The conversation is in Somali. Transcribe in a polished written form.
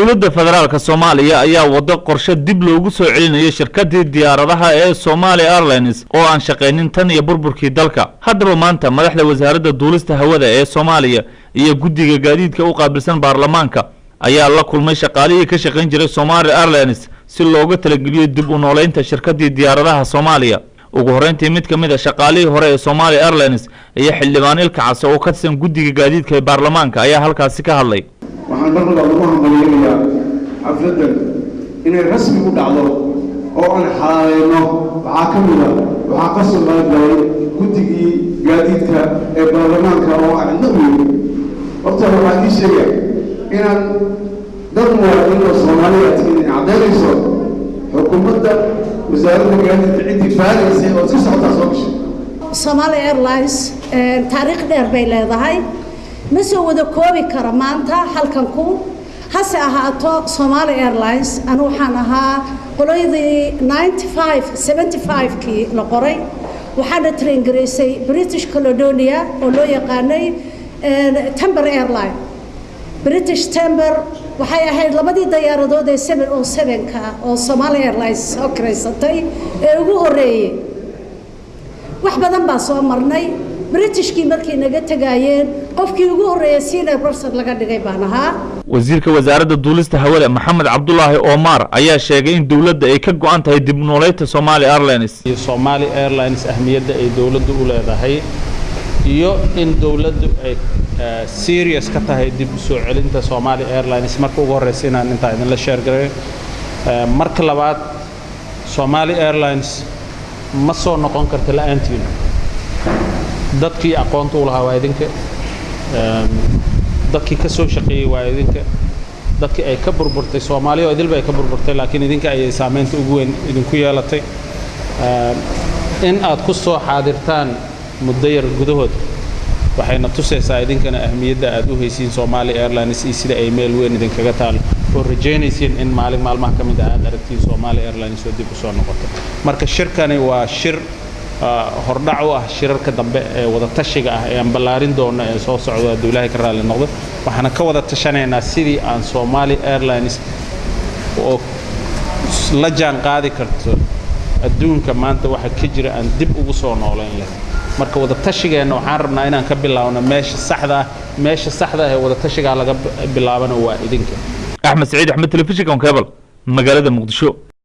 Dowladda Federaalka Soomaaliya ayaa wado qorshe dib loogu soo celinayo shirkadii diyaaradaha ee Somali Airlines oo aan shaqaynin tan iyo burburkii dalka. Haddaba maanta madaxda wasaaradda duulista hawada ee Soomaaliya iyo guddiga gaadiidka u qaabilsan baarlamaanka ayaa la kulmay shaqaalihii ka shaqayn jiray Somali Airlines si looga talageliyo dib u nooleynta shirkadii diyaaradaha Soomaaliya. Ugu horreyntii, mid ka mid a shaqaalihii hore ee Somali Airlines iyo xildhibaan Ilka Case oo ka tirsan guddiga gaadiidka ee baarlamaanka ayaa halkaasi ka hadlay. Waxaan mar labaad ugu hambaliyeynayaa xafladdan inay rasmi u dhacdo oo aan xalaaleyno. Waxaa ka mid a, waxaa ka soo qaybgalay guddigii gaadiidka ee baarlamaanka oo aan cidna u yeelin. Horta waxaa ii sheegaya inaan dad muwaadiniin oo Soomaaliya tihiin in caddaynayso xukuumadda, wasaaradda gaadiidka ciddii baaraysay oo si socotaa soo gashay. Somali Airlines taariikh dheer bay leedahay, ma soo wada koobi kara maanta halkan ku hase ahaato. Somali Airlines anu waxaan ahaa qoloyadii 95 75kii la qoray, waxaana train garaysay British Caledonia oo loo yaqaanay Tember Airline. British Tember waxay ahayd labadii diyaaradood ee 707-ka oo Somali Airlines soo kiraysatay ee ugu horreeyey. Wax badan baa soo marnay. Britishkii markay naga tegaayeen, qofkii ugu horreeyay senior person laga dhigay baan ahaa. Wasiirka wasaaradda duulista hawada Maxamed Cabdulaahi Omar ayaa sheegay in dowladda ay ka go'an tahay dib u nooleynta Somali Airlines. Iyo Somali Airlines ahmiyadda ay dowladdu u leedahay iyo in dowladdu ay serious ka tahay dib u soo celinta Somali Airlines, marka ugu horreysa inaan intaa idinla share gareeyo. Marka labaad, Somali Airlines ma soo noqon karta la'aantiinu. Dadkii aqoonta u lahaa waa idinka, dadkii ka soo shaqeeyey waa idinka, dadkii ay ka burburtay Soomaaliya oo idilba ay ka burburtay, laakiin idinka ayay saamaynta ugu weyn idinku yeelatay. In aad ku soo xaadirtaan muddo yar gudahood waxayna tusaysaa idinkana ahmiyadda aad u haysiin Somali Airlines iyo sida ay meel weyn idinkaga taalo oo rajaynaysiin in maalin maalmaha ka mid ah aad aragtiin Somali Airlines oo dib u soo noqoto. Marka shirkani waa shir hordhac u ah shirarka dambe ee wada tashiga ah ee aan ballaarin doono ee soo socdo, hadduu Ilaahay ka raalli noqdo. Waxaana ka wada tashanaynaa sidii aan Somali Airlines oo la jaan qaadi karto adduunka maanta waxa ka jira aan dib ugu soo noolayn lahayn. Marka wada tashigeenna waxaan rabnaa inaan ka bilaabno meesha saxda ah. Meesha saxda ah ee wada tashigaa laga bilaabana waa idinka. Axmed Saciid Axmed, telefishinka Cable, magaalada Muqdisho.